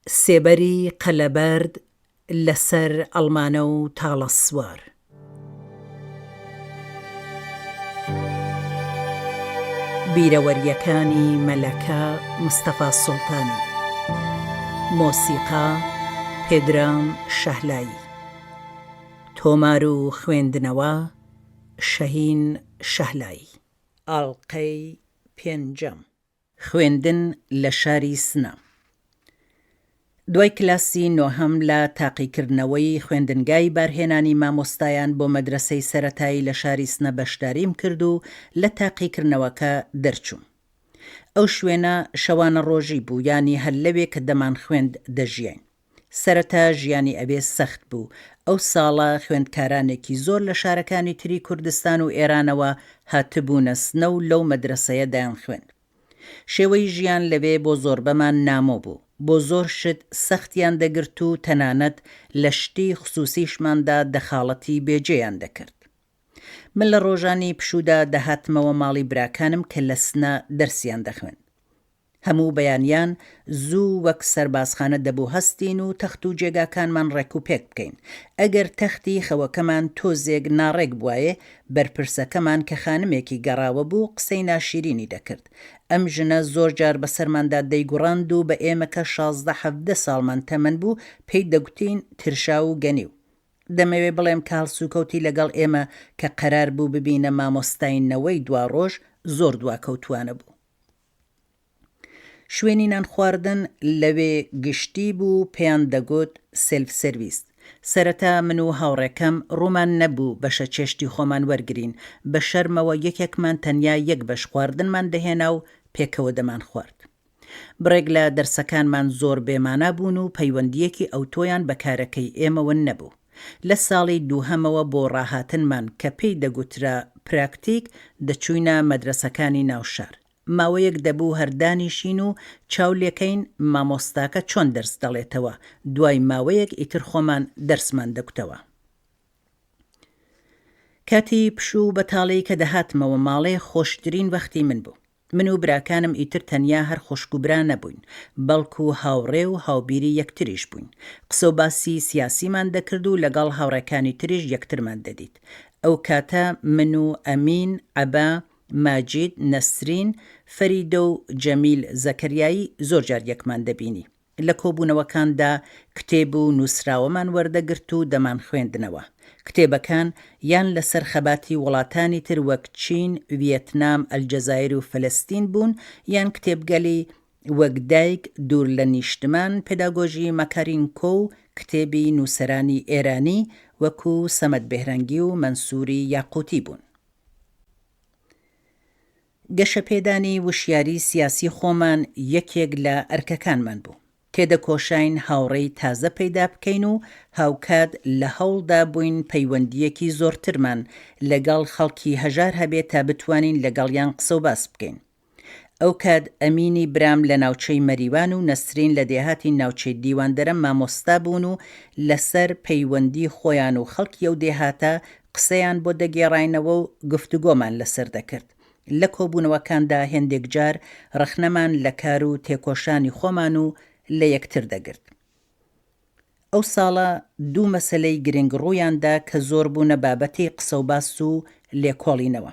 سێبەری قەلەبەرد لە سەر ئەڵمانە و تاڵە سوار. بیرەوەرییەکانی مەلەکە مستەفا سوڵتانی. مۆسیقا، پێدرام شەهلایی. تۆمار و خوێندنەوە، شەهین شەهلایی. ئاڵقەی پێنجەم. خوێندن لە شاری سنە. دوای کلاسی نۆهەم لە تاقیکردنەوەی خوێندنگای بارهێنانی مامۆستایان بۆ مەدرەسەی سەرەتایی لە شاری سنە بەشداریم کرد و لە تاقیکردنەوەکە دەرچووم. ئەو شوێنە شەوانە ڕۆژی بوو یانی هەر لەوێ کە دەمانخوێند دەژیاین. سەرەتا ژیانی ئەوێ سەخت بوو، ئەو ساڵە خوێندکارانێکی زۆر لە شارەکانی تری کوردستان و ئێرانەوە هاتبوونە سنە و لەو مەدرەسەیە دەیانخوێند. شێوەی ژیان لەوێ بۆ زۆربەمان نامۆ بوو، بۆ زۆر شت سەختیان دەگرت و تەنانەت لە شتی خسووسیشماندا دەخاڵەتی بێجێیان دەکرد. من لە ڕۆژانی پشوودا دەهاتمەوە ماڵی براکانم کە لە سنە دەرسیان دەخوێند. هەموو بەیانیان زوو وەک سەربازخانە دەبوو هەستین و تەخت و جێگاکانمان ڕێک و پێک بکەین. ئەگەر تەختی خەوەکەمان تۆزێک ناڕێک بوایێ، بەرپرسەکەمان کە خانمێکی گەڕاوە بوو قسەی ناشیرینی دەکرد. ئەم ژنە زۆر جار بەسەرماندا دەیگوڕاند و بە ئێمە کە 16 17 ساڵمان تەمەن بوو پێی دەگوتین ترشاو و گەنیو. دەمەوێ بڵێم کە هەڵسوکەوتی لەگەڵ ئێمە کە قەرار بوو ببینە مامۆستای نەوەی دواڕۆژ زۆر دواکەوتووانە بوو. شوێنی نانخواردن لەوێ گشتی بوو پێیان دەگوت self service. سەرەتا من و هاوڕێکەم ڕوومان نەبوو بەشە چێشتی خۆمان وەرگرین، بە شەرمەوە یەکێکمان تەنیا یەک بەش خواردنمان دەهێنا و پێکەوە دەمانخوارد. بڕێک لە دەرسەکانمان زۆر بێمانا بوون و پەیوەندییەکی ئەوتۆیان بە کارەکەی ئێمەوە نەبوو. لە ساڵی دووهەمەوە بۆ ڕاهاتنمان کە پێی دەگوترا پراکتیک دەچووینە مەدرەسەکانی ناو شار. ماوەیەک دەبوو هەر دانیشین و چاو لێکەین مامۆستاکە چۆن دەرس دەڵێتەوە، دوای ماوەیەک ئیتر خۆمان دەرسمان دەگوتەوە. کاتی پشوو و بەتاڵی کە دەهاتمەوە ماڵێ خۆشترین وەختی من بوو. من و براکانم ئیتر تەنیا هەر خوشک و برا نەبووین، بەڵکو هاوڕێ و هاوبیری یەکتریش بووین. قسە و باسی سیاسیمان دەکرد و لەگەڵ هاوڕێکانی تریش یەکترمان دەدیت. ئەو کاتە من و ئەمین، عەبە، ماجید، نەسرین، فەریدە و جەمیل زەکەریایی زۆر جار یەکمان دەبینی. لە کۆبوونەوەکاندا کتێب و نووسراوەمان وەردەگرت و دەمانخوێندنەوە. کتێبەکان یان لەسەر خەباتی وڵاتانی تر وەک چین، ویەتنام، ئەلجەزایر و فەلەستین بوون، یان کتێبگەلی وەک دایک دوور لە نیشتمان، پێداگۆژی ماکارینکۆ و کتێبی نووسەرانی ئێرانی وەکوو سەمەد بێهرەنگی و مەنسووری یاقووتی بوون. گەشەپێدانی وشیاری سیاسی خۆمان یەکێک لە ئەرکەکانمان بوو. تێدەکۆشاین هاوڕێی تازە پەیدا بکەین و هاوکات لە هەوڵدا بووین پەیوەندییەکی زۆرترمان لەگەڵ خەڵکی هەژار هەبێ تا بتوانین لەگەڵیان قسەوباس بکەین. ئەوکات ئەمینی برام لە ناوچەی مەریوان و نەسرین لە دێهاتی ناوچەی دیواندەرە مامۆستا بوون و لەسەر پەیوەندی خۆیان و خەڵکی ئەو دێهاتە قسەیان بۆ دەگێڕاینەوە و گفتوگۆمان لەسەر دەکرد. لە کۆبوونەوەکاندا هێندێک جار ڕەخنەمان لە کار و تێکۆشانی خۆمان و لە یەکتر دەگرت. ئەو ساڵە دوو مەسەلەی گرنگ ڕوویان دا کە زۆر بوونە بابەتی قسەوباس و لێکۆڵینەوە.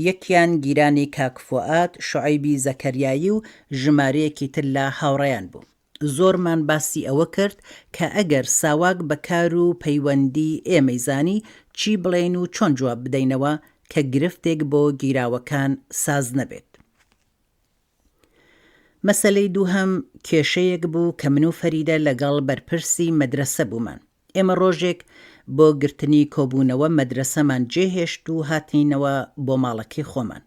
یەکیان گیرانی کاک فوئاد شوعەیبی زەکەریایی و ژمارەیەکی تر لە هاوڕێیان بوو. زۆرمان باسی ئەوە کرد کە ئەگەر ساواک بە کار و پەیوەندی ئێمەی زانی چی بڵێین و چۆن جواب بدەینەوە کە گرفتێک بۆ گیراوەکان ساز نەبێت. مەسەلەی دووهەم کێشەیەک بوو کە من و فەریدە لەگەڵ بەرپرسی مەدرەسە بوومان. ئێمە ڕۆژێک بۆ گرتنی کۆبوونەوە مەدرەسەمان جێهێشت و هاتینەوە بۆ ماڵەکەی خۆمان.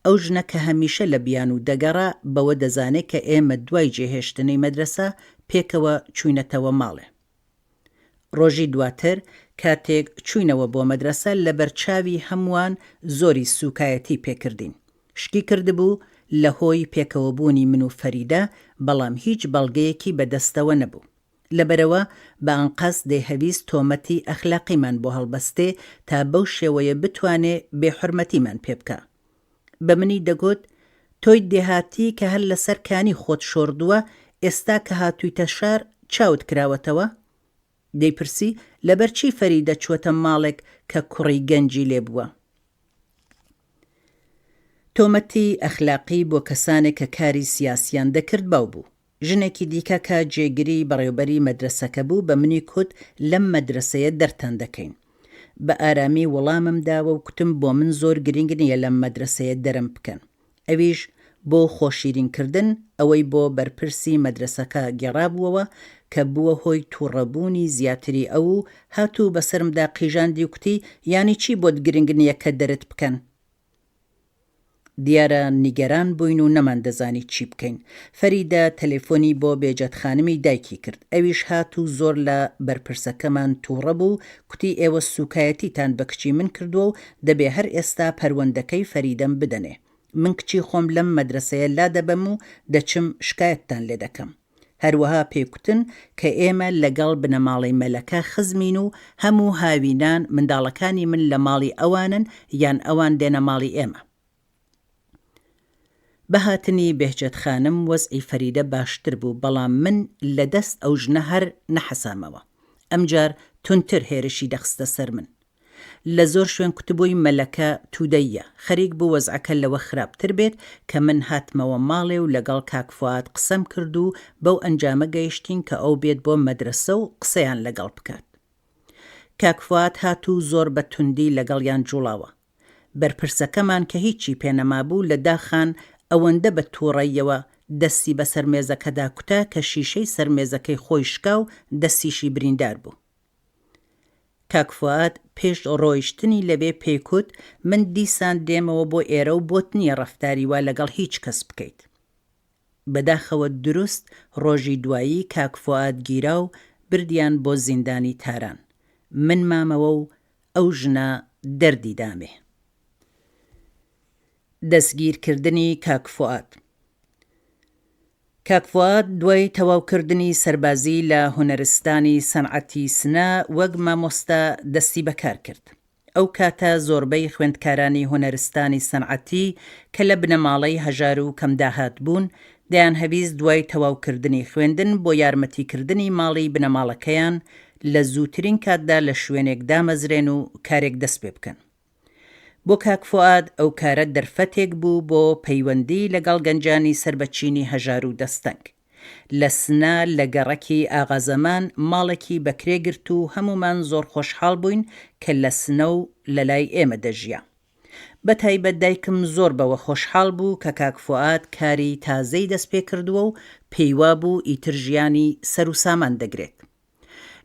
ئەو ژنە کە هەمیشە لە بیانوو دەگەڕا بەوە دەزانێ کە ئێمە دوای جێهێشتنی مەدرەسە پێکەوە چووینەتەوە ماڵێ. ڕۆژی دواتر کاتێک چووینەوە بۆ مەدرەسە لەبەر چاوی هەمووان زۆری سووکایەتی پێکردین. شکی کردبوو لە هۆی پێکەوەبوونی من و فەریدە، بەڵام هیچ بەڵگەیەکی بە دەستەوە نەبوو. لەبەرئەوە بە ئەنقەست دەیهەویست تۆمەتی ئەخلاقیمان بۆ هەڵبەستێ تا بەو شێوەیە بتوانێ بێ حورمەتیمان پێ بکا. بە منی دەگوت، تۆی دێهاتی کە هەر لەسەر کانی خۆت شۆردووە، ئێستا کە هاتوویتە شار چاوت کراوەتەوە؟ دەیپرسی لەبەرچی فەریدە چووەتە ماڵێک کە کوڕی گەنجی لێ بووە؟ تۆمەتی ئەخلاقی بۆ کەسانێک کە کاری سیاسیان دەکرد باو بوو. ژنێکی دیکە کە جێگری بەڕێوبەری مەدرەسەکە بوو بە منی کوت لەم مەدرەسەیە دەرتان دەکەین. بە ئارامی وڵامم داوە و کوتم بۆ من زۆر گرینگ نییە لەم مەدرەسەیە دەرم بکەن. ئەویش بۆ خۆشیرین کردن ئەوەی بۆ بەرپرسی مەدرەسەکە گێڕابووەوە کە بووە هۆی تووڕەبوونی زیاتری ئەو و هات و بەسەرمدا قیژاندی و کوتی یانی چی بۆت گرنگ نییە کە دەرت بکەن؟ دیارە نیگەران بووین و نەماندەزانی چی بکەین. فەریدە تەلەفۆنی بۆ بێجەد خانمی دایکی کرد. ئەویش هات و زۆر لە بەرپرسەکەمان تووڕە بوو، کوتی ئێوە سووکایەتیتان بە کچی من کردووە و دەبێ هەر ئێستا پەروەندەکەی فەریدەم بدەنێ. من کچی خۆم لەم مەدرەسەیە لادەبەم و دەچم شکایەتتان لێ دەکەم. هەروەها پێی کوتن کە ئێمە لەگەڵ بنەماڵەی مەلەکە خزمین و هەموو هاوینان منداڵەکانی من لە ماڵی ئەوانن یان ئەوان دێنە ماڵی ئێمە. بە هاتنی بێهجەت خانم وەزعی فەریدە باشتر بوو، بەڵام من لە دەست ئەو ژنە هەر نەحەسامەوە. ئەمجار توندتر هێرشی دەخستە سەر من. لە زۆر شوێن کوتبووی مەلەکە تودەییە. خەریک بوو وەزعەکە لەوە خراپتر بێت کە من هاتمەوە ماڵێ و لەگەڵ کاک فوئاد قسەم کرد و بەو ئەنجامە گەیشتین کە ئەو بێت بۆ مەدرەسە و قسەیان لەگەڵ بکات. کاک فوئاد هات و زۆر بە توندی لەگەڵیان جوڵاوە. بەرپرسەکەمان کە هیچی پێ نەمابوو لە داخان ئەوەندە بە توڕەییەوە دەستی بەسەر مێزەکەدا کوتا کە شیشەی سەر مێزەکەی خۆی شکا و دەستیشی بریندار بوو. کاک فوئاد پێش ڕۆیشتنی لەوێ پێی کوت من دیسان دێمەوە بۆ ئێرە و بۆت نییە ڕەفتاری وا لەگەڵ هیچ کەس بکەیت. بەداخەوە دروست ڕۆژی دوایی کاک فوئاد گیرا و بردیان بۆ زیندانی تاران. من مامەوە و ئەو ژنە دەردی دامێ. دەستگیر کردنی کاک فوئاد. کاک فوئاد دوای تەواو کردنی سەربازی لە هونەرستانی سەنعەتی سنە وەک مامۆستا دەستی بە کار کرد. ئەو کاتە زۆربەی خوێندکارانی هونەرستانی سەنعەتی کە لە بنەماڵەی هەژار و کەمداهات بوون، دەیانهەویست دوای تەواوکردنی خوێندن بۆ یارمەتیکردنی ماڵی بنەماڵەکەیان لە زووترین کاتدا لە شوێنێک دامەزرێن و کارێک دەست پێ بکەن. بۆ کاک فوئاد ئەو کارە دەرفەتێک بوو بۆ پەیوەندی لەگەڵ گەنجانی سەر بە چینی هەژار و دەستەنگ. لە سنە لە گەڕەکی ئاغازەمان ماڵێکی بە کرێ گرت و هەموومان زۆر خۆشحاڵ بووین کە لە سنە و لە لای ئێمە دەژیا. بە تایبەت دایکم زۆر بەوە خۆشحاڵ بوو کە کاک فوئاد کاری تازەی دەست پێ کردووە و پێی وابوو ئیتر ژیانی سەر و سامان دەگرێت.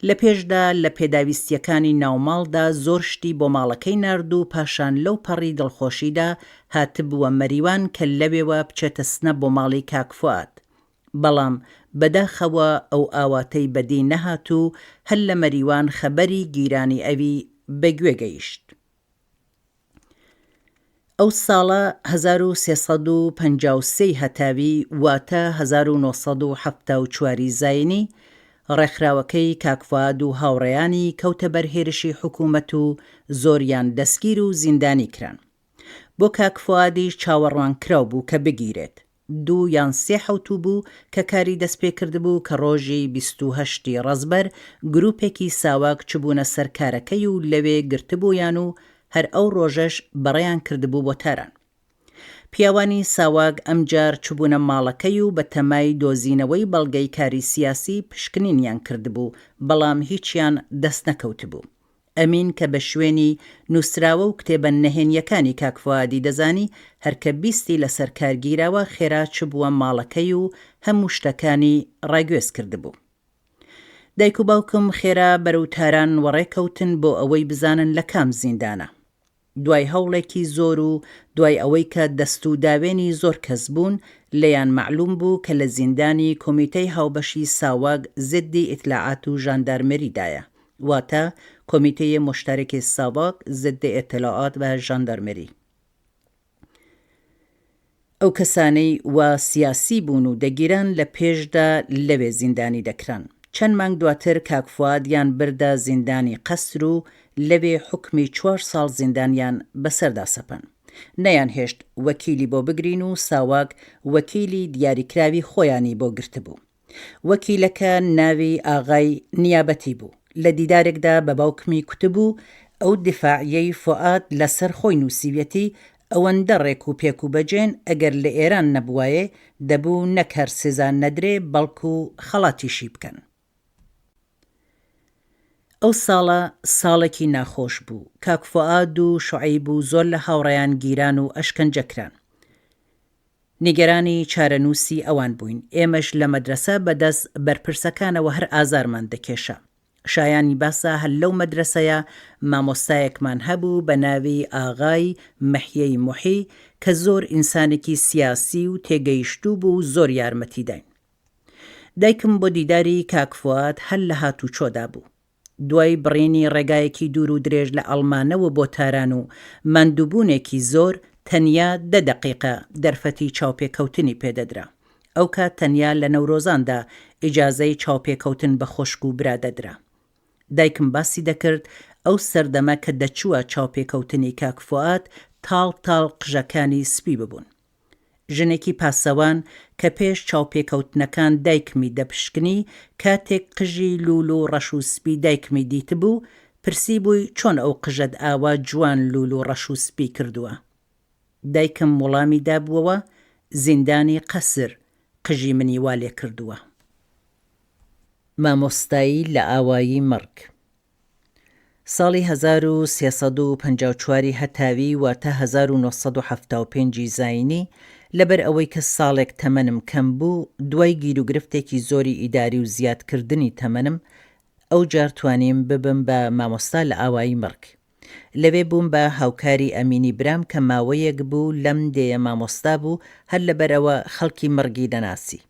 لە پێشدا لە پێداویستییەکانی ناوماڵدا زۆر شتی بۆ ماڵەکەی نارد و پاشان لەو پەڕی دڵخۆشیدا هاتبووە مەریوان کە لەوێوە بچێتە سنە بۆ ماڵی کاک فوئاد. بەڵام بەداخەوە ئەو ئاواتەی بەدی نەهات و هەر لە مەریوان خەبەری گیرانی ئەوی بە گوێ گەیشت. ئەو ساڵە 1353 ی هەتاوی واتە 1974 ی زاینی، ڕێکخراوەکەی کاک فوئاد و هاوڕێیانی کەوتە بەر هێرشی حکوومەت و زۆریان دەستگیر و زیندانی کران. بۆ کاک فوئادیش چاوەڕوانکراو بوو کە بگیرێت. دوو یان سێ حەوتوو بوو کە کاری دەست پێ کردبوو کە ڕۆژی 28 ی ڕەزبەر گرووپێکی ساواک چبوونە سەر کارەکەی و لەوێ گرتبوویان و هەر ئەو ڕۆژەش بەڕێیان کردبوو بۆ تاران. پیاوانی ساواک ئەمجار چبوونە ماڵەکەی و بە تەمای دۆزینەوەی بەڵگەی کاری سیاسی پشکنینیان کردبوو، بەڵام هیچیان دەست نەکەوتبوو. ئەمین کە بە شوێنی نووسراوە و کتێبە نەهێنییەکانی کاک فوئادی دەزانی، هەر کە بیستی لەسەر کار گیراوە خێرا چبووە ماڵەکەی و هەموو شتەکانی ڕاگوێز کردبوو. دایک و باوکم خێرا بەرەو تاران وەڕێ کەوتن بۆ ئەوەی بزانن لە کام زیندانە. دوای هەوڵێکی زۆر و دوای ئەوەی کە دەست و داوێنی زۆر کەس بوون، لێیان مەعلووم بوو کە لە زیندانی کۆمیتەی هاوبەشی ساواک زدی ئیتلاعات و ژاندارمری دایە، واتە کۆمیتەی مشترک ساواک ضد اطلاعات و ژاندارمری. ئەو کەسانەی وا سیاسی بوون و دەگیران لە پێشدا لەوێ زیندانی دەکران. چەند مانگ دواتر کاک فوادیان بردە زیندانی قەسر و لەوێ حوکمی چوار ساڵ زیندانیان بەسەردا سەپان. نەیانهێشت وەکیلی بۆ بگرین و ساواک وەکیلی دیاریکراوی خۆیانی بۆ گرتبوو. وەکیلەکە ناوی ئاغای نیابەتی بوو. لە دیدارێکدا بە باوکمی کوتبوو ئەو دیفاعیەی فوئاد لە سەر خۆی نووسیویەتی ئەوەندە ڕێک و پێک و بەجێن ئەگەر لە ئێران نەبوایێ دەبوو نەک هەر سزا نەدرێ بەڵکوو خەڵاتیشی بکەن. ئەو ساڵە ساڵێکی ناخۆش بوو. کاک فوئاد و شوعەیب و زۆر لە هاوڕێیان گیران و ئەشکەنجە کران. نیگەرانی چارەنووسی ئەوان بووین. ئێمەش لە مەدرەسە بە دەست بەرپرسەکانەوە هەر ئازارمان دەکێشا. شایانی باسە هەر لەو مەدرەسەیە مامۆستایەکمان هەبوو بە ناوی ئاغای مەحیەی موحی کە زۆر ئینسانێکی سیاسی و تێگەیشتوو بوو و زۆر یارمەتی داین. دایکم بۆ دیداری کاک فواد هەر لە هاتوچۆدا بوو. دوای بڕینی ڕێگایەکی دوور و درێژ لە ئەڵمانەوە بۆ تاران و ماندووبوونێکی زۆر، تەنیا دە دەقیقە دەرفەتی چاوپێکەوتنی پێ دەدرا. ئەوکات تەنیا لە نەورۆزاندا ئیجازەی چاوپێکەوتن بە خۆشک و برا دەدرا. دایکم باسی دەکرد ئەو سەردەمە کە دەچووە چاوپێکەوتنی کاک فوئاد تاڵ تاڵ قژەکانی سپی ببوون. ژنێکی پاسەوان کە پێش چاوپێکەوتنەکان دایکمی دەپشکنی، کاتێک قژی لوول و ڕەش و سپی دایکمی دیتبوو، پرسیبووی چۆن ئەو قژەت ئاوا جوان لوول و ڕەش و سپی کردووە؟ دایکم وڵامی دابووەوە، زیندانی قەسر قژی منی وا لێ کردووە. مامۆستایی لە ئاوایی مەڕگ. ساڵی 1354 ی هەتاوی واتە 1975 ی زاینی، لەبەر ئەوەی کە ساڵێک تەمەنم کەم بوو، دوای گیروگرفتێکی زۆری ئیداری و زیاد کردنی تەمەنم، ئەوجار توانیم ببم بە مامۆستا لە ئاوایی مەڕگ. لەوێ بووم بە هاوکاری ئەمینی برام کە ماوەیەک بوو لەم دێیە مامۆستا بوو، هەر لەبەرئەوە خەڵکی مەڕگی دەناسی.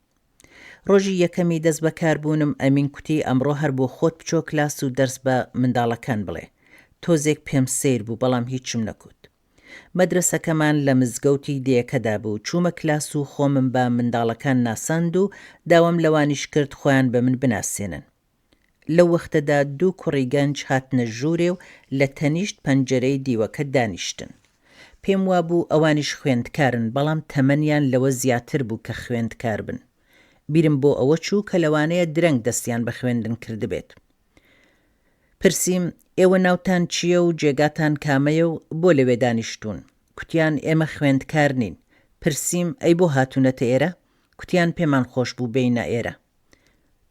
ڕۆژی یەکەمی دەست بە کار بوونم ئەمین کوتی ئەمڕۆ هەر بۆ خۆت بچۆ کلاس و دەرس بە منداڵەکان بڵێ. تۆزێک پێم سەیر بوو بەڵام هیچم نەکوت. مەدرەسەکەمان لە مزگەوتی دێیەکەدا بوو، چوومە کلاس و خۆمم بە منداڵەکان ناساند و داوام لەوانیش کرد خۆیان بە من بناسێنن. لەو وەختەدا دوو کوڕی گەنج هاتنە ژوورێ و لە تەنیشت پەنجەرەی دیوەکە دانیشتن. پێم وابوو ئەوانیش خوێندکارن، بەڵام تەمەنیان لەوە زیاتر بوو کە خوێندکار بن. بیرم بۆ ئەوە چوو کە لەوانەیە درەنگ دەستیان بە خوێندن کردبێت. پرسیم، ئێوە ناوتان چییە و جێگاتان کامەیە و بۆ لەوێ دانیشتوون؟ کوتیان، ئێمە خوێندکار نین. پرسیم، ئەی بۆ هاتوونەتە ئێرە؟ کوتیان، پێمان خۆش بوو بێینە ئێرە.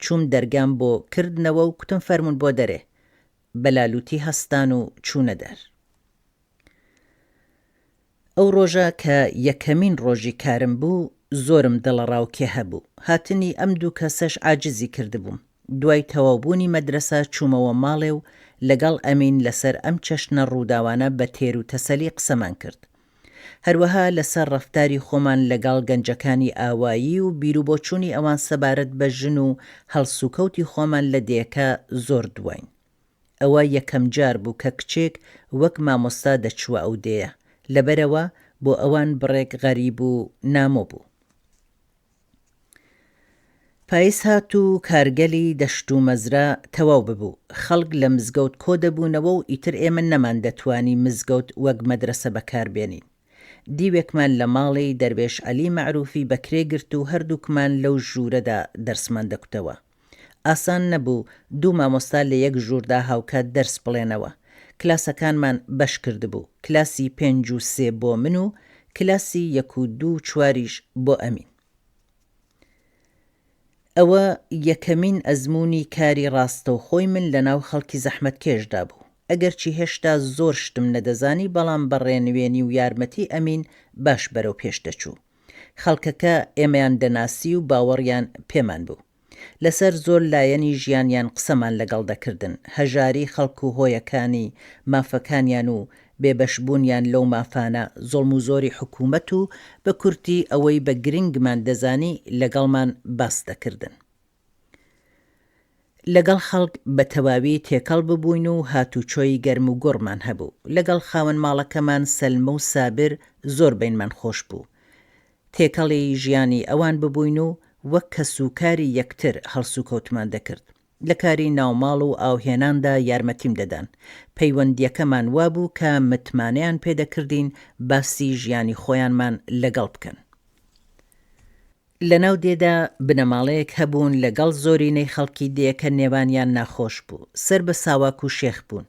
چووم دەرگام بۆ کردنەوە و کوتم فەرموون بۆ دەرێ. بە لالووتی هەستان و چوونە دەر. ئەو ڕۆژە کە یەکەمین ڕۆژی کارم بوو، زۆرم دڵەڕاوکێ هەبوو. هاتنی ئەم دوو کەسەش عاجزی کردبووم. دوای تەواوبوونی مەدرەسە چوومەوە ماڵێ و لەگەڵ ئەمین لەسەر ئەم چەشنە ڕووداوانە بە تێروتەسەلی قسەمان کرد. هەروەها لەسەر ڕەفتاری خۆمان لەگەڵ گەنجەکانی ئاوایی و بیروبۆچوونی ئەوان سەبارەت بە ژن و هەڵسوکەوتی خۆمان لە دێکە زۆر دواین. ئەوە یەکەم جار بوو کە کچێک وەک مامۆستا دەچووە ئەو دێیە، لەبەرئەوە بۆ ئەوان بڕێک غەریب و نامۆ بوو. پایز هات و کارگەلی دەشت و مەزرا تەواو ببوو، خەڵک لە مزگەوت کۆ دەبوونەوە و ئیتر ئێمە نەماندەتوانی مزگەوت وەک مەدرەسە بەکار بێنین. دیوێکمان لە ماڵی دەروێش عەلی مەعروفی بە کرێ گرت و هەردووکمان لەو ژوورەدا دەرسمان دەکوتەوە. ئاسان نەبوو دوو مامۆستا لە یەک ژووردا هاوکات دەرس بڵێنەوە. کلاسەکانمان بەش کردبوو، کلاسی پێنج و سێ بۆ من و کلاسی یەک و دوو و چواریش بۆ ئەمین. ئەوە یەکەمین ئەزموونی کاری ڕاستەوخۆی من لەناو خەڵکی زەحمەتکێشدا بوو. ئەگەرچی هێشتا زۆر شتم نەدەزانی بەڵام بە ڕێنوێنی و یارمەتی ئەمین باش بەرەو پێش دەچوو. خەڵکەکە ئێمەیان دەناسی و باوەڕیان پێمان بوو. لەسەر زۆر لایەنی ژیانیان قسەمان لەگەڵ دەکردن، هەژاری خەڵک و هۆیەکانی، مافەکانیان و بێبەشبوونیان لەو مافانە، زوڵم و زۆری حکوومەت و بە کورتی ئەوەی بە گرنگمان دەزانی لەگەڵمان باس دەکردن. لەگەڵ خەڵک بە تەواوی تێکەڵ ببووین و هاتوچۆی گەرم و گوڕمان هەبوو. لەگەڵ خاوەن ماڵەکەمان سەلمە و سابر زۆر بەینمان خۆش بوو. تێکەڵی ژیانی ئەوان ببووین و وەک کەسوکاری یەکتر هەڵسوکەوتمان دەکرد. لە کاری ناوماڵ و ئاوهێناندا یارمەتیم دەدان. پەیوەندییەکەمان وابوو کە متمانەیان پێدەکردین باسی ژیانی خۆیانمان لەگەڵ بکەن. لەناو دێدا بنەماڵەیەک هەبوون لە گەڵ زۆرینەی خەڵکی دێکە نێوانیان ناخۆش بوو، سەر بە ساواک و شێخ بوون.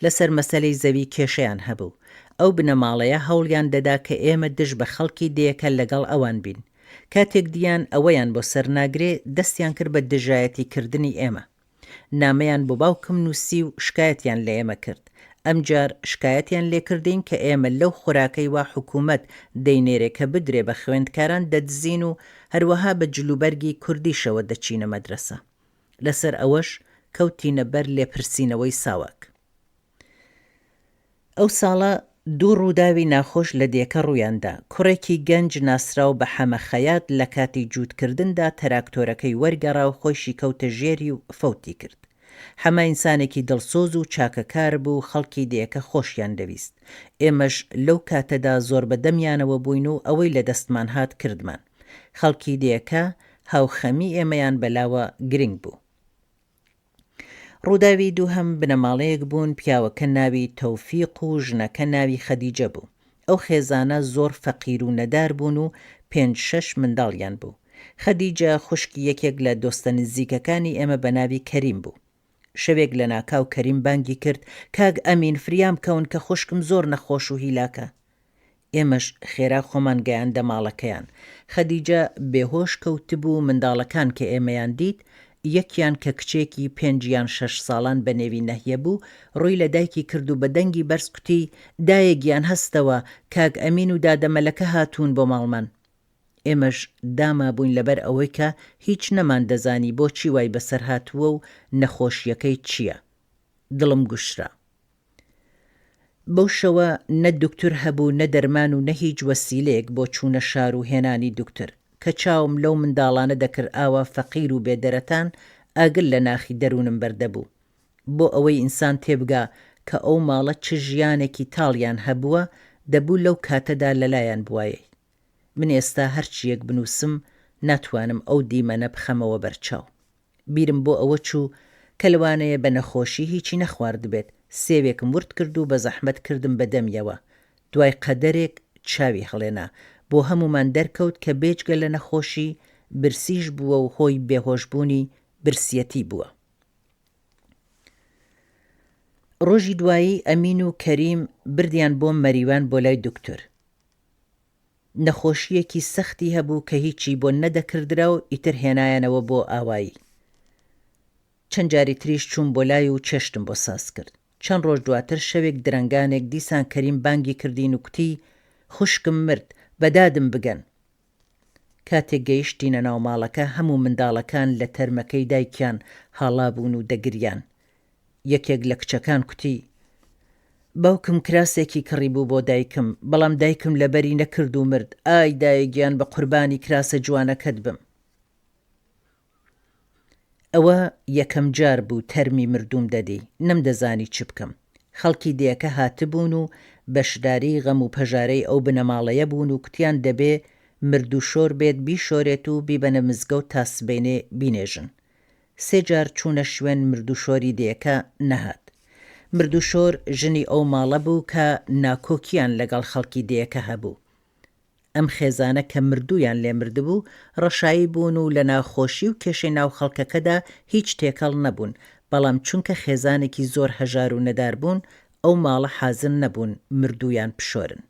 لە سەر مەسەلەی زەوی کێشەیان هەبوو. ئەو بنەماڵەیە هەوڵیان دەدا کە ئێمە دژ بە خەڵکی دێکە لە گەڵ ئەوان بین. کاتێک دییان ئەوەیان بۆ سەر ناگرێ، دەستیان کرد بە دژایەتی کردنی ئێمە. نامەیان بۆ باوکم نووسی و شکایەتیان لە ئێمە کرد. ئەمجار شکایەتیان لێ کردین کە ئێمە لەو خۆراکەی وا حکوومەت دەینێرێ کە بدرێ بە خوێندکاران دەدزین و هەروەها بە جلوبەرگی کوردیشەوە دەچینە مەدرەسە. لەسەر ئەوەش کەوتینە بەر لێپرسینەوەی ساواک. ئەو ساڵە دوو ڕووداوی ناخۆش لە دێکە ڕوویان دا، کوڕێکی گەنج ناسراو بە حەمە خەیات لە کاتی جووتکردندا تەراکتۆرەکەی وەرگەڕا و خۆیشی کەوتە ژێری و فەوتی کرد. حەمە ئینسانێکی دڵسۆز و چاکەکار بوو خەڵکی دێکە خۆشیان دەویست. ئێمەش لەو کاتەدا زۆر بە دەمیانەوە بووین و ئەوەی لە دەستمان هات کردمان. خەڵکی دێکە هاوخەمی ئێمەیان بەلاوە گرنگ بوو. ڕووداوی دووهەم بنەماڵەیەک بوون پیاوەکە ناوی تۆفیق و ژنەکە ناوی خەدیجە بوو. ئەو خێزانە زۆر فەقیر و نەدار بوون و پێنج شەش منداڵیان بوو. خەدیجە خوشکی یەکێک لە دۆستە نزیکەکانی ئێمە بە ناوی کەریم بوو. شەوێک لەناکاو کەریم بانگی کرد کاک ئەمین فریام کەون کە خوشکم زۆر نەخۆش و هیلاکە. ئێمەش خێرا خۆمان گەیاندە ماڵەکەیان. خەدیجە بێهۆش کەوتبوو، منداڵەکان کە ئێمەیان دیت، یەکیان کە کچێکی پێنج یان شەش ساڵان بە نێوی نەهیە بوو، ڕووی لە دایکی کرد و بە دەنگی بەرز کوتی، دایە گیان هەستەوە، کاک ئەمین و دادە مەلەکە هاتوون بۆ ماڵمان. ئێمەش دامابووین لەبەر ئەوەی کە هیچ نەماندەزانی بۆچی وای بەسەر هاتووە و نەخۆشییەکەی چییە. دڵم گوشرا. بەو شەوە نە دوکتور هەبوو نە دەرمان و نە هیچ وەسیلەیەک بۆ چوونە شار و هێنانی دوکتر. کە چاوم لەو منداڵانە دەکرد ئاوا فەقیر و بێ دەرەتان، ئاگر لە ناخی دەروونم بەردەبوو. بۆ ئەوەی ئینسان تێبگا کە ئەو ماڵە چ ژیانێکی تاڵیان هەبووە، دەبوو لەو کاتەدا لەلایان بوایەی. من ئێستا هەرچییەک بنووسم ناتوانم ئەو دیمەنە بخەمەوە بەرچاو. بیرم بۆ ئەوە چوو کە لەوانەیە بە نەخۆشی هیچی نەخواردبێت، سێوێکم ورد کرد و بە زەحمەت کردم بە دەمیەوە. دوای قەدەرێک چاوی هەڵێنا. بۆ هەموومان دەرکەوت کە بێجگە لە نەخۆشی، برسیش بووە و هۆی بێهۆشبوونی برسیەتی بووە. ڕۆژی دوایی ئەمین و کەریم بردیان بۆ مەریوان بۆ لای دوکتور. نەخۆشییەکی سەختی هەبوو کە هیچی بۆ نەدەکردرا و ئیتر هێنایانەوە بۆ ئاوایی. چەند جاری تریش چووم بۆ لای و چێشتم بۆ ساز کرد. چەند ڕۆژ دواتر شەوێک درەنگانێک دیسان کەریم بانگی کردین و کوتی، خوشکم مرد، بە دادم بگەن! کاتێک گەیشتینە ناو ماڵەکە هەموو منداڵەکان لە تەرمەکەی دایکیان هاڵابوون و دەگریان. یەکێک لە کچەکان کوتی، باوکم کراسێکی کڕیبوو بۆ دایکم، بەڵام دایکم لەبەری نەکرد و مرد، ئای دایە گیان بە قوربانی کراسە جوانەکەت بم. ئەوە یەکەم جار بوو تەرمی مردووم دەدی، نەمدەزانی چ بکەم. خەڵکی دێکە هاتبوون و بەشداری غەم و پەژارەی ئەو بنەماڵەیە بوون و کوتیان دەبێ مردووشۆر بێت بیشۆرێت و بیبەنە مزگەوت تا سبەینێ بینێژن. سێ جار چوونە شوێن مردووشۆری دێکە، نەهات. مردووشۆر ژنی ئەو ماڵە بوو کە ناکۆکییان لەگەڵ خەڵکی دێکە هەبوو. ئەم خێزانە کە مردوویان لێ مردبوو، ڕەشایی بوون و لە ناخۆشی و کێشەی ناو خەڵکەکەدا هیچ تێکەڵ نەبوون، بەڵام چونکە خێزانێکی زۆر هەژار و نەدار بوون، ئەو ماڵە حازر نەبوون مردوویان بشۆرن.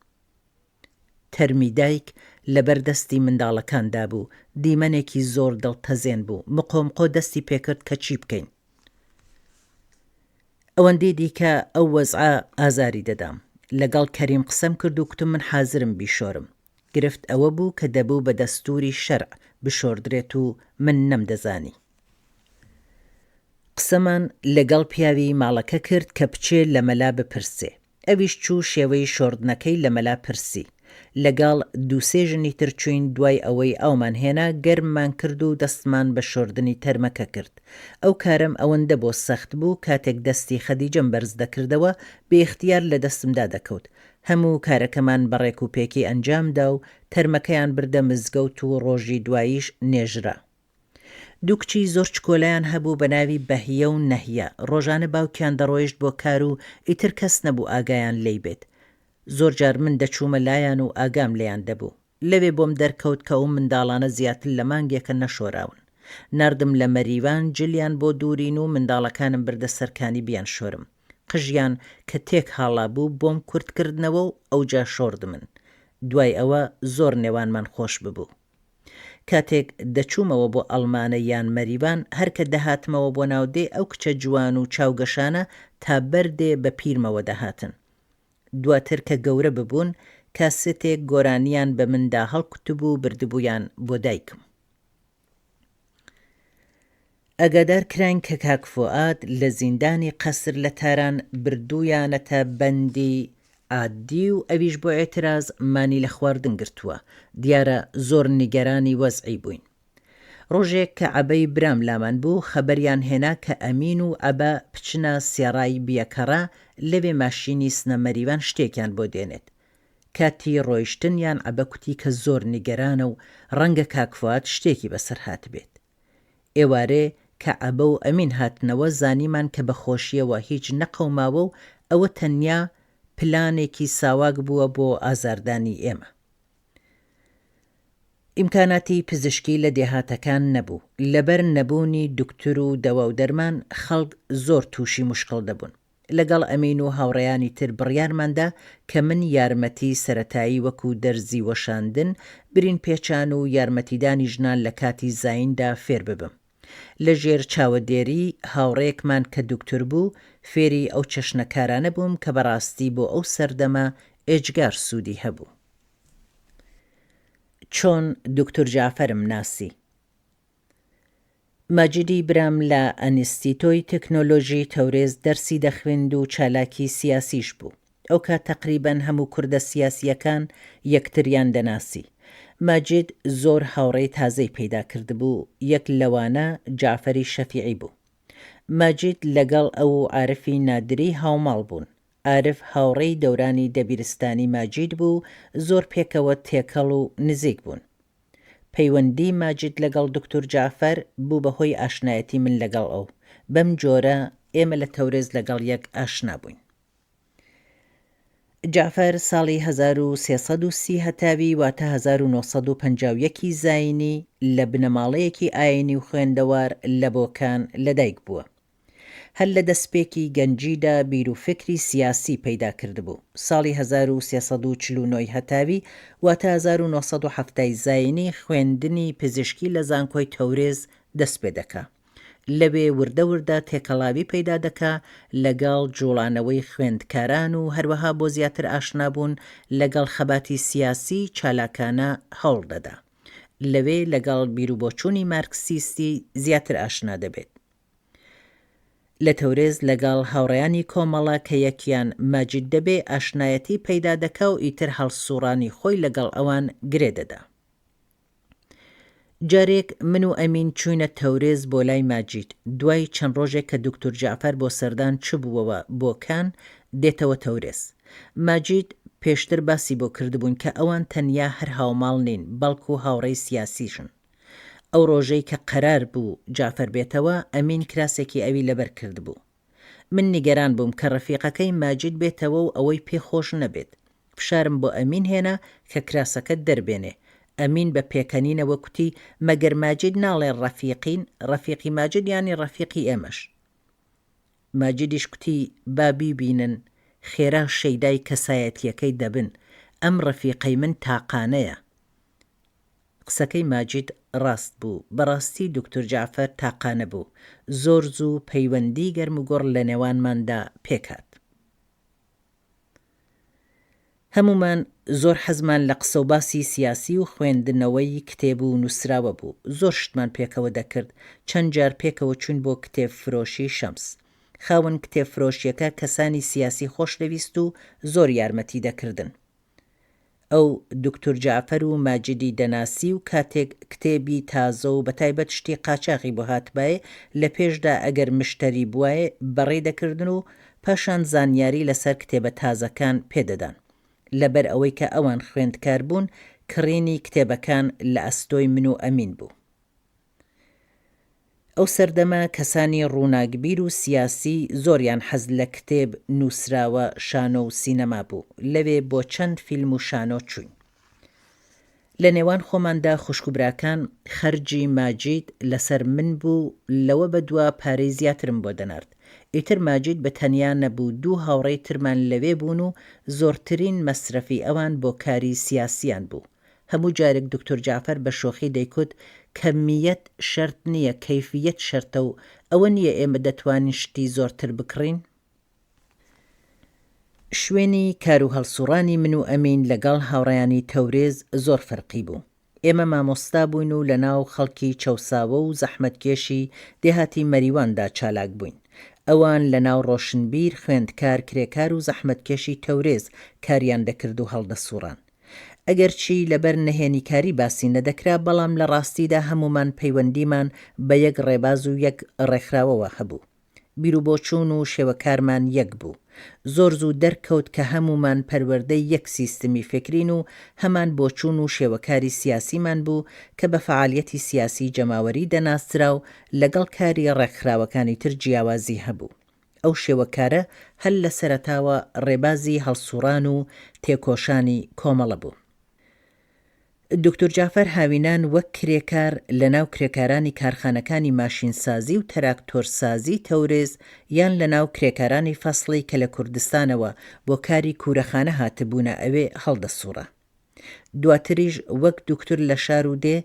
تەرمی دایک لەبەر دەستی منداڵەکاندا بوو، دیمەنێکی زۆر دڵتەزێن بوو، مقۆمقۆ دەستی پێکرد کە چی بکەین؟ ئەوەندەی دیکە ئەو وەزعە ئازاری دەدام. لەگەڵ کەریم قسەم کرد و کوتم من حازرم بیشۆرم. گرفت ئەوە بوو کە دەبوو بە دەستووری شەرع بشۆردرێت و من نەمدەزانی. قسەمان لەگەڵ پیاوی ماڵەکە کرد کە بچێ لە مەلا بپرسێ. ئەویش چوو شێوەی شۆردنەکەی لە مەلا پرسی. لەگەڵ دووسێ ژنی تر چووین دوای ئەوەی ئاومان هێنا گەرممان کرد و دەستمان بە شۆردنی تەرمەکە کرد. ئەو کارەم ئەوەندە بۆ سەخت بوو کاتێک دەستی خەدیجەم بەرز دەکردەوە بێ ئیختیار لە دەستمدا دەکەوت. هەموو کارەکەمان بە ڕێک و پێکی ئەنجام دا و تەرمەکەیان بردە مزگەوت و ڕۆژی دواییش نێژرا. دوو کچی زۆر چکۆلەیان هەبوو بە ناوی بەهیە و نەهیە، ڕۆژانە باوکیان دەڕۆیشت بۆ کار و ئیتر کەس نەبوو ئاگایان لێی بێت. زۆر جار من دەچوومە لایان و ئاگام لێیان دەبوو. لەوێ بۆم دەرکەوت کە ئەو منداڵانە زیاتر لە مانگێکە نەشۆراون. ناردم لە مەریوان جلیان بۆ دوورین و منداڵەکانم بردە سەر کانی بیانشۆرم. قژیان کە تێک هاڵابوو بۆم کورت کردنەوە و ئەوجا شۆردمن. دوای ئەوە زۆر نێوانمان خۆش ببوو. کاتێک دەچوومەوە بۆ ئەڵمانە یان مەریوان هەر کە دەهاتمەوە بۆ ناو دێ ئەو کچە جوان و چاو گەشانە تا بەر دێ بە پیرمەوە دەهاتن. دواتر کە گەورە ببوون کاسێتێک گۆرانیان بە مندا هەڵکوتبوو و بردبوویان بۆ دایکم. ئاگادار کراین کە کاک فوئاد لە زیندانی قەسر لە تاران بردوویانەتە بەندی عادی و ئەویش بۆ ئیعتراز مانی لە خواردن گرتووە، دیارە زۆر نیگەرانی وەزعی بووین. ڕۆژێک کە عەبەی برام لامان بوو خەبەریان هێنا کە ئەمین و عەبە پچنە سێڕای بیەکەڕە لەوێ ماشینی سنە مەریوان شتێکیان بۆ دێنێت. کاتی ڕۆیشتنیان عەبە کوتی کە زۆر نیگەرانە و ڕەنگە کاک فوئاد شتێکی بەسەر هاتبێت. ئێوارێ کە عەبە و ئەمین هاتنەوە زانیمان کە بە خۆشییەوە هیچ نەقەوماوە و ئەوە تەنیا پلانێکی ساواک بووە بۆ ئازاردانی ئێمە. ئیمکاناتی پزیشکی لە دێهاتەکان نەبوو، لەبەر نەبوونی دوکتور و دەوا و دەرمان خەڵک زۆر تووشی موشکڵ دەبوون. لەگەڵ ئەمین و هاوڕێیانی تر بڕیارمان دا کە من یارمەتی سەرەتایی وەکوو دەرزی وەشاندن، برین پێچان و یارمەتیدانی ژنان لە کاتی زاییندا فێر ببم. لە ژێر چاوەدێری هاوڕێیەکمان کە دوکتور بوو، فێری ئەو چەشنە کارانە بووم کە بەڕاستی بۆ ئەو سەردەمە ئێجگار سوودی هەبوو. چۆن دوکتور جەعفەرم ناسی؟ ماجیدی برام لە ئەنیستیتۆی تەکنۆلۆژی تەورێز دەرسی دەخویند و چالاکی سیاسیش بوو. ئەوکات تەقریبەن هەموو کوردە سیاسییەکان یەکتریان دەناسی. ماجید زۆر هاوڕێی تازەی پەیدا کردبوو، یەک لەوانە جەعفەری شەفیعی بوو. ماجید لەگەڵ ئەو و عارفی نادری هاوماڵ بوون. عارف هاوڕێی دەورانی دەبیرستانی ماجید بوو و زۆر پێکەوە تێکەڵ و نزیک بوون. پەیوەندی ماجید لەگەڵ دوکتور جەعفەر بوو بە هۆی ئاشنایەتی من لەگەڵ ئەو. بەم جۆرە ئێمە لە تەورێز لەگەڵ یەک ئاشنا بووین. جەعفەر ساڵی 1330 هەتاوی واتە 1951 ی زایینی لە بنەماڵەیەکی ئایینی و خوێندەوار لە بۆکان لەدایک بووە. هەر لە دەسپێکی گەنجیدا بیر و فکری سیاسی پەیدا کردبوو. ساڵی 1349 ی هەتاوی واتە 1970 ی زایینی خوێندنی پزیشکی لە زانکۆی تەورێز دەسپێدەکا. لەوێ وردە وردە تێکەڵاوی پەیدا دەکا لەگەڵ جوڵانەوەی خوێندکاران و هەروەها بۆ زیاتر ئاشنابوون لەگەڵ خەباتی سیاسی چالاکانە هەوڵ دەدا. لەوێ لەگەڵ بیروبۆچوونی مارکسیستی زیاتر ئاشنا دەبێت. لە تەورێز لەگەڵ هاوڕێیانی کۆمەڵە کە یەکیان ماجید دەبێ ئاشنایەتی پەیدا دەکا و ئیتر هەڵسووڕانی خۆی لەگەڵ ئەوان گرێ دەدا. جارێک من و ئەمین چووینە تەورێز بۆ لای ماجید، دوای چەند ڕۆژێک کە دوکتور جەعفەر بۆ سەردان چبووەوە بۆکان، دێتەوە تەورێز. ماجید پێشتر باسی بۆ کردبووین کە ئەوان تەنیا هەر هاوماڵ نین، بەڵکوو هاوڕێی سیاسیشن. ئەو ڕۆژەی کە قەرار بوو جەعفەر بێتەوە، ئەمین کراسێکی ئەوی لەبەر کردبوو. من نیگەران بووم کە ڕەفیقەکەی ماجید بێتەوە و ئەوەی پێ خۆش نەبێت. فشارم بۆ ئەمین هێنا کە کراسەکە دەربێنێ. ئەمین بە پێکەنینەوە کوتی، مەگەر ماجید ناڵێ ڕەفیقین؟ ڕەفیقی ماجید یانی ڕەفیقی ئێمەش. ماجیدیش کوتی، با بیبینن، خێرا شەیدای کەسایەتییەکەی دەبن. ئەم ڕەفیقەی من تاقانەیە. قسەکەی ماجید ڕاست بوو، بەڕاستی دوکتور جەعفەر تاقانە بوو، زۆر زوو پەیوەندی گەرموگوڕ لە نێوانماندا پێکهات. هەموومان زۆر حەزمان لە قسەوباسی سیاسی و خوێندنەوەی کتێب و نووسراوە بوو، زۆر شتمان پێکەوە دەکرد، چەند جار پێکەوە چووین بۆ کتێبفرۆشی شەمس. خاوەن کتێبفرۆشییەکە کەسانی سیاسی خۆش دەویست و زۆر یارمەتی دەکردن. ئەو دوکتور جەعفەر و ماجیدی دەناسی و کاتێک کتێبی تازە و بەتایبەت شتی قاچاغی بۆ هاتبایێ لە پێشدا ئەگەر مشتەری بوایێ بەڕێی دەکردن و پاشان زانیاری لە سەر کتێبە تازەکان پێ دەدان. لە بەر ئەوەی کە ئەوان خوێندکار بوون کڕینی کتێبەکان لە ئەستۆی من و ئەمین بوو. ئەو سەردەمە کەسانی ڕووناکبیر و سیاسی زۆریان حەز لە کتێب، نووسراوە، شانۆ و سینەما بوو. لەوێ بۆ چەند فیلم و شانۆ چووین. لە نێوان خۆماندا خوشک و براکان خەرجی ماجید لەسەر من بوو لەوە بەدوا پارەی زیاترم بۆ دەنارد. ئیتر ماجید بە تەنیا نەبوو دوو هاوڕێی ترمان لەوێ بوون و زۆرترین مەسرەفی ئەوان بۆ کاری سیاسیان بوو. هەموو جارێک دکتۆر جەعفەر بە شۆخی دەیکوت کەمییەت شەرت نییە کەیفییەت شەرتە و ئەوە نییە ئێمە دەتوانین شتی زۆرتر بکڕین. شوێنی کار و هەڵسوڕانی من و ئەمین لە گەڵ هاوڕێیانی تەورێز زۆر فەرقی بوو. ئێمە مامۆستا بووین و لە ناو خەڵکی چەوساوە و زەحمەتکێشی دێهاتی مەریواندا چالاک بووین. ئەوان لە ناو ڕۆشنبیر، خوێندکار، کرێکار و زەحمەتکێشی تەورێز کاریان دەکرد و هەڵدەسوڕان. ئەگەرچی لەبەر نەهێنیکاری باسی نەدەکرا، بەڵام لە ڕاستیدا هەموومان پەیوەندیمان بە یەک ڕێباز و یەک ڕێکخراوەوە هەبوو. بیروبۆچوون و شێوەکارمان یەک بوو. زۆر زوو دەرکەوت کە هەموومان پەروەردەی یەک سیستمی فێکرین و هەمان بۆچوون و شێوەکاری سیاسیمان بوو کە بە فەعالیەتی سیاسی جەماوەری دەناسرا و لەگەڵ کاری ڕێکخراوەکانی تر جیاوازی هەبوو. ئەو شێوەکارە هەر لە سەرەتاوە ڕێبازی هەڵسوڕان و تێکۆشانی کۆمەڵە بوو. دوکتور جەعفەر هاوینان وەک کرێکار لە ناو کرێکارانی کارخانەکانی ماشینسازی و تەراکتۆرسازی تەورێز یان لە ناو کرێکارانی فەسڵی کە لە کوردستانەوە بۆ کاری کوورەخانە هاتبوونە ئەوێ هەڵدەسووڕا. دواتریش وەک دوکتور لە شار و دێ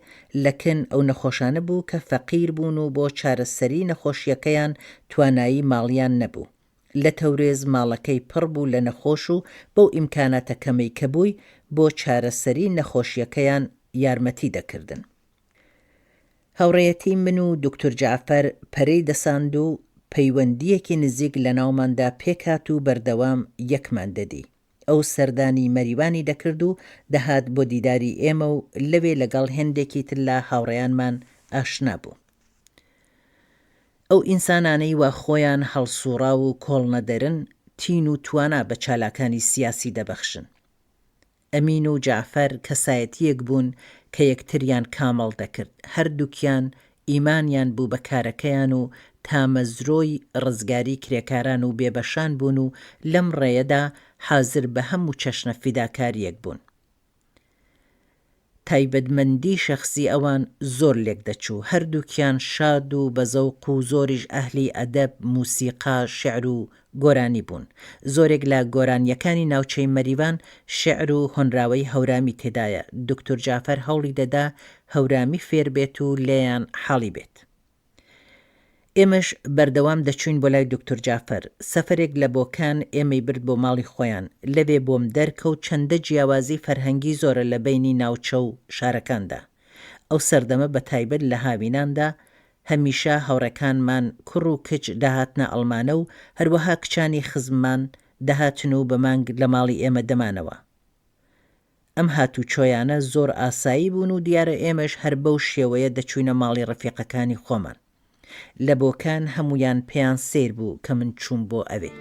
لە کن ئەو نەخۆشانە بوو کە فەقیر بوون و بۆ چارەسەریی نەخۆشییەکەیان توانایی ماڵییان نەبوو. لە تەورێز ماڵەکەی پڕ بوو لە نەخۆش و بەو ئیمکاناتە کەمەی کە بووی بۆ چارەسەری نەخۆشیەکەیان یارمەتی دەکردن. هاوڕێیەتی من و دوکتور جەعفەر پەرەی دەساند و پەیوەندییەکی نزیک لە ناوماندا پێکهات و بەردەوام یەکمان دەدی. ئەو سەردانی مەریوانی دەکرد و دەهات بۆ دیداری ئێمە و لەوێ لەگەڵ هێندێکی تر لە هاوڕێیانمان ئاشنا بوو. ئەو ئینسانانەی وا خۆیان هەڵسووڕاو و کۆڵنەدەرن، تین و توانا بە چالاکانی سیاسی دەبەخشن. ئەمین و جەعفەر کەسایەتییەک بوون کە یەکتریان کامڵ دەکرد، هەردووکیان ئیمانیان بوو بە کارەکەیان و تامەزرۆی ڕزگاری کرێکاران و بێبەشان بوون و لەم ڕێیەدا حازر بە هەموو چەشنە فیداکارییەک بوون. تایبەتمەندی شەخسی ئەوان زۆر لێک دەچوو، هەردووکیان شاد و بەزەوق و زۆریش ئەهلی ئەدەب، موسیقا، شیعر و گۆرانی بوون. زۆرێک لە گۆرانییەکانی ناوچەی مەریوان شیعر و هۆنراوەی هەورامی تێدایە، دوکتور جافەر هەوڵی دەدا هەورامی فێر بێت و لێیان حاڵی بێت. ئێمەش بەردەوام دەچووین بۆ لای دوکتور جافەر. سەفەرێک لە بۆکان ئێمەی برد بۆ ماڵی خۆیان. لەوێ بۆم دەرکەوت چەندە جیاوازی فەرهەنگی زۆرە لە بەینی ناوچە و شارەکاندا. ئەو سەردەمە بە تایبەت لە هاویناندا هەمیشە هاوڕێکانمان کوڕ و کچ دەهاتنە ئەڵمانە و هەروەها کچانی خزممان دەهاتن و بە مانگ لە ماڵی ئێمە دەمانەوە. ئەم هاتوچۆیانە زۆر ئاسایی بوون و دیارە ئێمەش هەر بەو شێوەیە دەچووینە ماڵی ڕەفیقەکانی خۆمان. لە بۆکان هەموویان پێیان سەیر بوو کە من چووم بۆ ئەوێ.